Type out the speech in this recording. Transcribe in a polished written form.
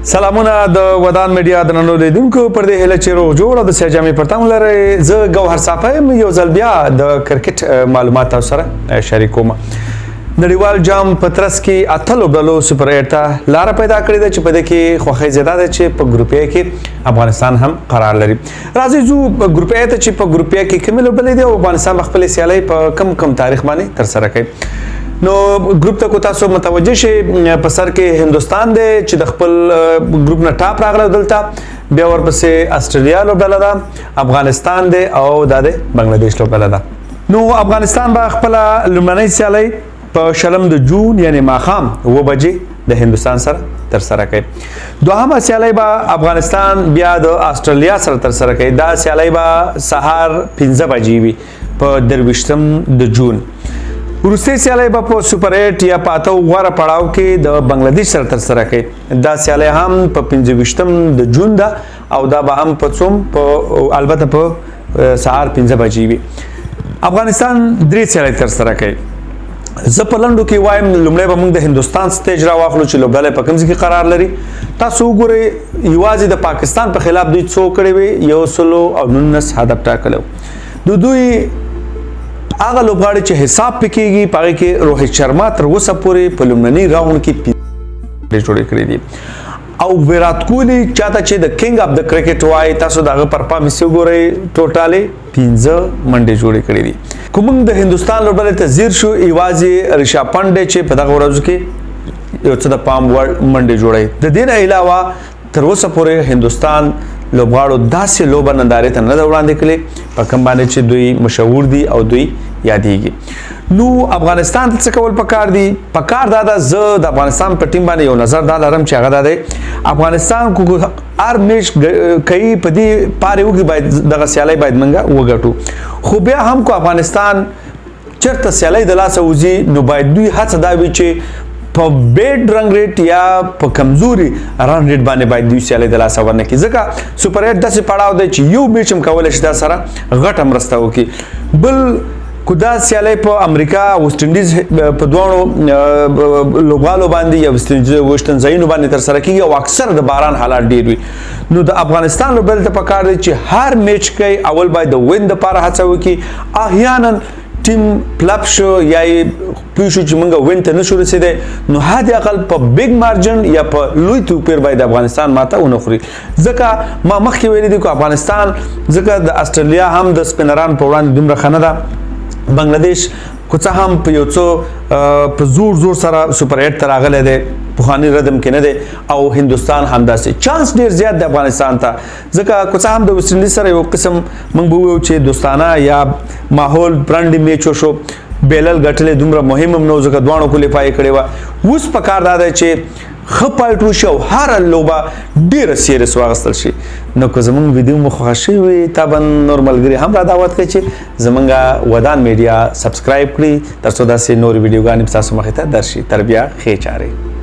سلامونه د ودان میډیا د ننو لیدونکو پر دې هیله چې روغ جوړ او د سیاه جامې پر تن ولرئ. زه ګوهر صافی یم، یو ځل بیا د کرکټ معلومات تاسو سره شریکوم. نړیوال جام په ترڅ کې اته لوبډلو سوپر ایټ ته لاره پیدا کړې ده چې په دې کې خوښۍ زیاته ده چې په ګروپ ای کې افغانستان هم قرار لري. راځئ ځو ګروپ ای ته چې په ګروپ ای کې کومې لوبډلې دي او افغانستان به خپلې سیالۍ په کم کم تاریخ باندې ترسره کوي. نو ګروپ ته کو تاسو متوجه شئ، په سر کې هندوستان دی چې د خپل ګروپ نه ټاپ راغلی، دلته بیا ورپسې استرالیا لوبډله ده، افغانستان دی او دا دی بنگلاديش لوبډله ده. نو افغانستان به خپله لومړنۍ سیالۍ په 20 د جون یعنی ماښام 7 بجې د هندوستان سره ترسره کوي. دوهمه سیالۍ به افغانستان بیا د استرالیا سره ترسره کوي. دا سیالۍ به سهار 5 بجې وي په 23 د جون. وروستۍ سیالۍ به په سوپر ایټ یا په اتو غوره پړاو کې د بنگلاديش سره ترسره کوي. دا سیالۍ هم په 25 د جون ده او دا به هم په څوم په البته په سهار 5 بجې وي. افغانستان درې سیالۍ ترسره کوي. زه په لنډو کې وایم، لومړی به موږ د هندوستان stage را واخلو چې لوبډله په کوم ځای کې قرار لري. تاسو وګورئ، یوازې د پاکستان په خلاف دوی څو کړې وي، 119 هدف ټاکلی. د دوی هغه لوبغاړي چې حساب پکېږي په هغې کې روهیت شرما تر اوسه پورې په لومړني راونډ کې 5 جوړې کړې دي، او ویرات کوهلي چاته چې د king of the cricket وایي، تاسو د هغه پرفارمنس وګورئ، ټوټالې 5 منډې جوړې کړې دي. که موږ د هندوستان لوبډلې ته ځیر شو، یوازې ریشاب پنټ دی چې په دغه ورځو کې یو څه د پام وړ منډې جوړوي. د دې نه علاوه تر اوسه پورې هندوستان لوبغاړو داسې لوبه نندارې ته نه ده وړاندې کړې په کوم باندې چې دوی مشهور دي او دوی یادېږي. نو افغانستان ته څه کول پکار دي؟ پکار دا ده، زه د افغانستان په ټیم باندې یو نظر دا لرم چې هغه دا دی، افغانستان کو هر میچ کوي په دې پارې وکړي، باید دغه سیالۍ باید موږ وګټو. خو بیا هم کو افغانستان چېرته سیالۍ د لاسه وځي، نو باید دوی هڅه دا وي چې په bad run rate یا په کمزوري run rate باندې باید دوی سیالۍ د لاسه ورنه کړي، ځکه سوپر ایټ داسې پړاو دی چې یو میچ هم کولی شي دا سره غټه مرسته وکړي. بل کو دا سیالۍ په امریکا ویسټ انډیز په دواړو لوبغالو باندې یا ویسټ ځایونو باندې ترسره کېږي او اکثر د باران حالات ډېر وي. نو د افغانستان لوبډلې ته پکار دی چې هر میچ کوي اول باید د win دپاره هڅه وکړي. احیانا ټیم فلپ شو یا یې پوه شو چې موږ win ته نشو رسېدی، نو حد اقل په big margin یا په لوی توپیر باید افغانستان ماته ونه خوري، ځکه ما مخکې ویلي دي کو افغانستان ځکه د استرالیا هم د سپینران په وړاندې دومره ښه نه ده. بنگلاديش که څه هم په یو څو په زور زور سره سوپر ایټ ته راغلی دی، پخوانی ردم کې نه دی، او هندوستان همداسې چانس ډیر زیات دی افغانستان ته، ځکه که څه هم د ویسټ انډیز سره یو قسم موږ به ووایو چې دوستانه یا ماحول friendly match وشو، بیلل ګټلې دومره مهم هم نه و، ځکه دواړو qualify کړې وه. اوس په کار دا دی چې ښه fight وشي او هره لوبه ډېره serious واخیستل شي. نو که زمونږ ویډیو مو خوښه شوې وي، طبعا نور ملګري هم را دعوت کړئ چې زمونږ ودان میډیا subscribe کړي، تر څو داسې نورې ویډیوګانې ستاسو مخې ته درشي. تر بیا ښې چارې.